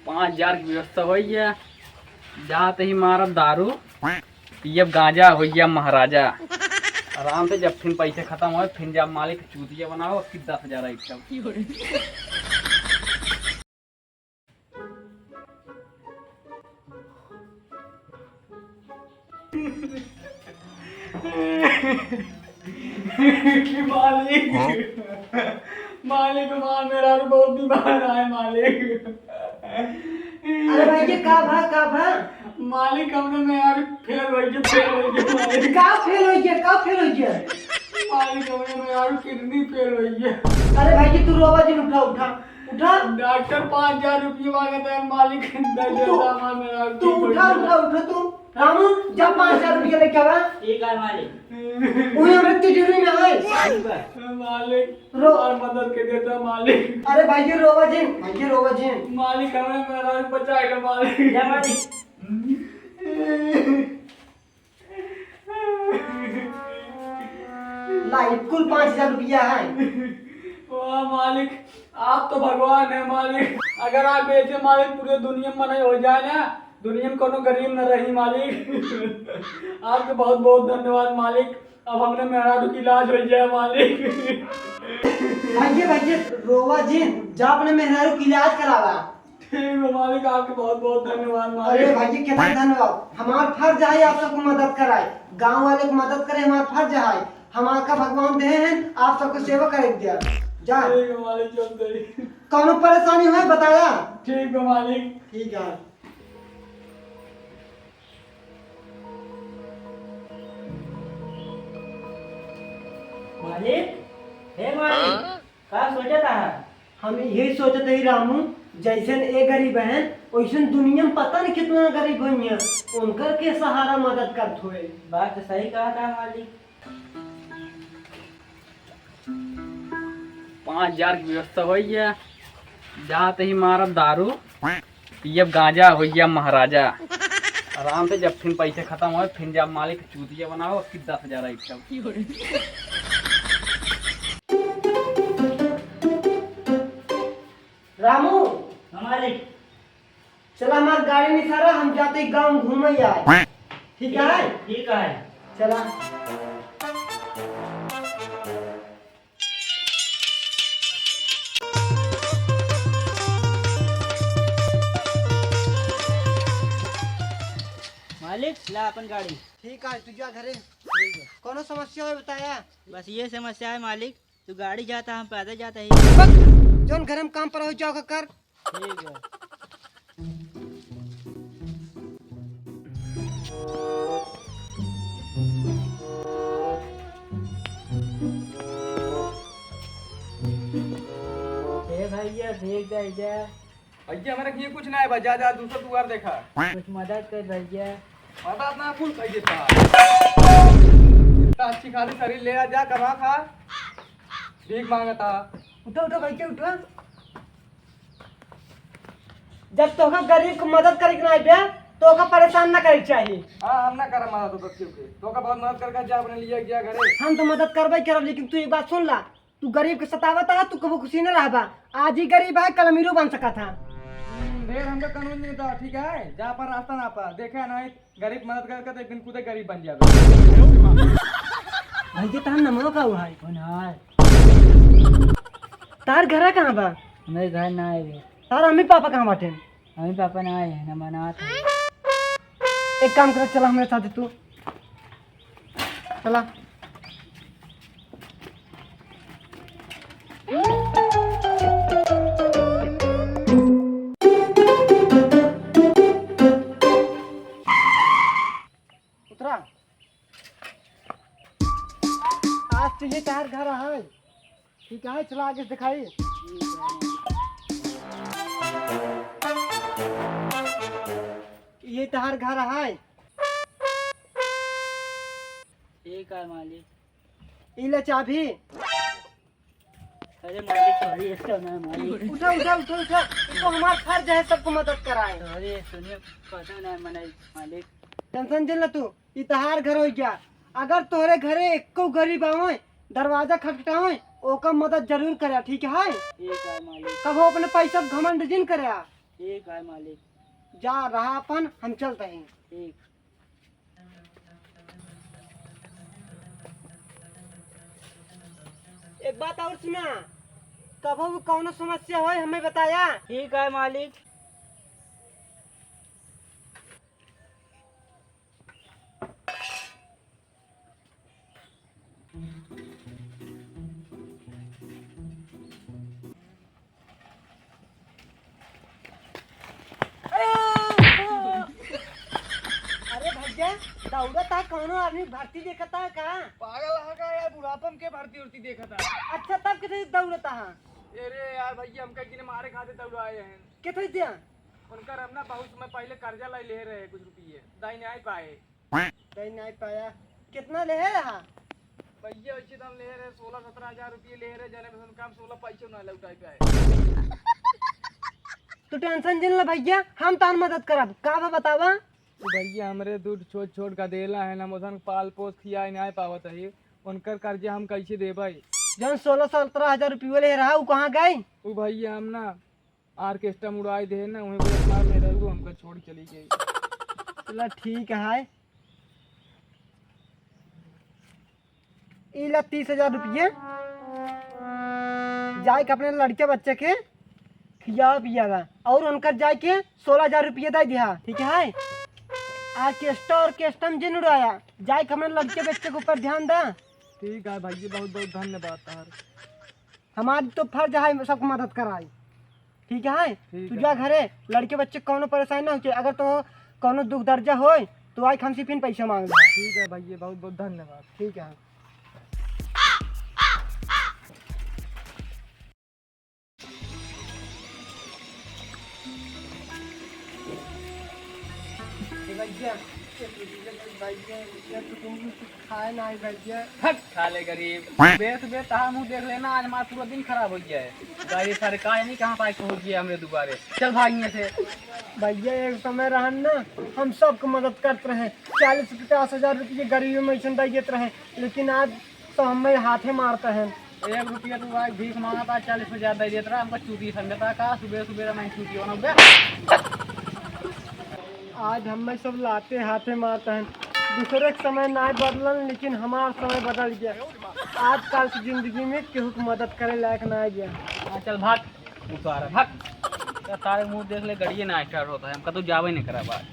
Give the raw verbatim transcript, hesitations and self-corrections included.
पाँच हजार की व्यवस्था होई है। जात ही मारब दारू, पियब गांजा, होई गया महाराजा। आराम से, जब फिर पैसे खत्म होए, फिर जब मालिक चूतिया बनाओ, उसकी दस हजार आई सब। मालिक, हाँ? मालिक, हमार मेहरारू बहुत बीमार है, मालिक। अरे भाई, ये का भा, का भा? मालिक, हमरे मेहरारू फेल होइ गए, फेल होइ गए, मालिक। का फेल होइ गया, का फेल होइ गया? मालिक, हमरे मेहरारू किडनी फेल होइ गए। अरे भाई, ये तू रोवा जिन, उठा, उठा। उठा। डॉक्टर पाँच हजार रुपये मांगत है, मालिक, दे तू, देता हमार मेहरारू तू ठीक हो उठा, जाए। उठा, उठा तू। रामू, जा पाँच हजार रुपये लेके आवा। ठीक है मालिक। वही हमरे तिजोरी में है। ठीक है। मालिक, रो। और मदद के देता मालिक। अरे भाई, ये रोवा जिन, भाई, ये रोवा जिन। मालिक, हमरे मेहरारू बचाएगा मालिक। या मालिक। ला, ई कुल पाँच हजार रुपया है। वाह मालिक, आप तो भगवान है मालिक। अगर आप ऐसे मालिक पूरे दुनिया में नहीं हो जाए ना, दुनिया में कोनो गरीब न रही मालिक। आपके बहुत बहुत धन्यवाद मालिक। अब हमने मेहरारू की इलाज हो जाए मालिक। भैया, भैया, रोवा जिन, जा अपने मेहरारू की इलाज करावा। ठीक बा मालिक, आपके बहुत बहुत धन्यवाद मालिक। अरे भैया, कितना धन्यवाद। हमार फर्ज है आप सबको मदद कराए, गाँव वाले को मदद करे, हमार फर्ज है। हम आपका भगवान दे हैं, आप सबको सेवा करे के दिया। जा। ठीक बा मालिक, चलते ही। कौनो परेशानी है बताया। ठीक बा मालिक। ठीक है। मालिक, हे मालिक, हाँ? का सोचत आहा? हम यही सोचत हई रामू, जैसन ए गरीब हैं, वैसन दुनिया में पता नहीं कितना गरीब होइहैं, उनकर के सहारा मदद करत होए। बात तो सही कहत आहा मालिक। पाँच हजार की व्यवस्था होई है, जात ही मारब दारू, पियब गांजा, होई गया महाराजा। आराम से, जब फिर पैसे खत्म होए, फिर जब मालिक चूतिया बनाओ, उसकी दस हजार आई सब। रामू। हाँ मालिक। चला हमार गाड़ी निसारा, हम जाते गाँव घूमे आए। ठीक है? ठीक है। चला। मालिक, ला अपन गाड़ी। ठीक है, तू जा घरे। ठीक है। कौनो समस्या हो बताया? बस ये समस्या है मालिक, तू गाड़ी जाता, हम पैदल जाता ही। बस, जौन घर में काम पर हो जाओ कर। ठीक है। ए भैया, देख जा, जा। भैया, हमारे किहे कुछ ना है भाई, जा, जा, दूसरा दुआर देखा। कुछ मदद कर भैया। मदद ना कुल कह देता। इतना अच्छी खाली शरीर ले आ, जा, कमा खा। भीख मांगता। उठो, उठो भैया, उठो। जब तोहका गरीब क मदद करे के ना आइबे, तो ओका परेशान ना करे के चाही। हाँ, हम ना करब मदद उदद केहू के। तोहका बहुत मदद करके जा अपने लिए गया घरे। हम तो मदद करबे करब, लेकिन तू एक बात सुन ला, तू गरीब के सतावत है, तू कबो खुशी न रहबा। आज ही गरीब है, कल अमीरो बन सकत है। हम्म, ढेर हमका कानून नहीं था, ठीक है? जा पर रास्ता ना पा, देखे नहीं। गरीब मदद करके तो एक दिन खुदे गरीब बन जाबे। भाई जी, तार नमवा का हुआ है? कौन है? तार घरा कहाँ बा? हमारे घर ना आए बे। तार अम्मी पापा कहाँ बाटे? अम्मी पापा ना आए हैं, ना मनात है। एक काम कर, चला हमारे साथ तू। चला। उतरा। आज तो ये तार घर है। ठीक है, चला आगे से दिखाई। ये तार घर है। ठीक है मालिक। ई ले चाबी। अरे मालिक, sorry, ऐसा ना मालिक। उठा, उठा, उठा, उठा। ये तो हमार फर्ज है सबको मदद कराए। Sorry, सुनिए, पता ना मने मालिक। Tension जिन ना तू, ई तहार घर हो गया। अगर तोहरे घरे एको गरीब आवे, दरवाजा खटखटावे, ओका मदद जरूर करया, ठीक है? ठीक है मालिक। कबो अपने पैसा घमंड जिन करया। ठीक है मालिक। जा रहा अपन, हम चलत हैं। ठीक। एक बात और सुना, कबो भी कौनो समस्या होय, हमें बताया। ठीक है मालिक। अरे भैया, दौड़त हा, कौनो आदमी भर्ती देखत हा का? पागल हा का यार, बुढ़ापा में के भर्ती उर्ती देखत हा? अच्छा, तब किथे दौड़त हा? अरे यार भैया, हमका किने मारे खातिर दौड़ाए हैं। किथे दिया? उनकर हम ना बहुत समय पहले कर्जा लै लेहे रहे कुछ रुपये, दाई नाहीं पाए। दाई नाहीं पाया। कितना लेहे रहा? भैया, वैसे तो हम लेहे रहे सोलह सत्रह हजार रुपये लेहे रहे, जने में से उनका हम सोलह पैसे ना लौटाई पाए। तू tension जिन ले भैया, हम तार मदद करब। का बा बतावा? तो भैया, हमरे दू छोट छोट गदेला है ना, हम उसन पाल पोस खियाए नाहीं पावत है, उनकर कर्जा हम कैसे देबै? जौन सोलह सत्रह हजार रुपये लेहे रहा, उ कहाँ गए? उ भैया, हम ना orchestra में उड़ाए देहे ना, वहीं पर हमार मेहरारू हमका छोड़ चली गई। चला ठीक है, ई ला तीस हजार रुपये, जाए के अपने लड़के बच्चे के खिया पिया ला, और उनकर जाए के सोलह हजार रुपये दे दिया, ठीक है? Orchestra, orchestra में जिन उड़ाया, जाए के अपने लड़के बच्चे के ऊपर ध्यान दा। ठीक है भैया, बहुत बहुत धन्यवाद तार। हमारी तो फर्ज है सबको मदद कराई, ठीक है? ठीक तू है। जा घरे, लड़के बच्चे कौनो परेशानी ना होके, अगर तो कौनो दुख दर्जा होय तो आइके हमसे फिर पैसा मांग ले। ठीक है भैया, बहुत बहुत धन्यवाद। ठीक है। ए भैया, ए भैया, भैया, तू तुम कुछ खाए ना है भैया। हट, खा ले गरीब। सुबह सुबह तहार मुंह देख लेना, आज हमारा पूरा दिन खराब हो गया है। गाड़ी सारे का नहीं कहाँ पाए पहुंच गया हमरे दुबारे। चल भाग यहाँ से। भैया, एक समय रहन ना, हम सबको मदद करत रहे, चालीस पचास हजार रुपये गरीबी में ऐसे दे देत रहे, लेकिन आज तो हमें हाथे मारत हैं। एक रुपया तू आज भीख मांगत हा, चालीस हजार दे देत रहा, हमका चूती समझत हा का? सुबह सुबह मैं चूती बनब बे। आज हमें सब लाते हाथे मारत हैं। दूसरे के समय ना बदलन, लेकिन हमार समय बदल गया। आजकल की जिंदगी में केहू की मदद करे लायक ना गया। हाँ, चल भाग, तू तो आ रहा, भाग। तो सारे मुंह देख ले, गड़िए ना start होता है, हमका तो जावे नहीं करा बाहर।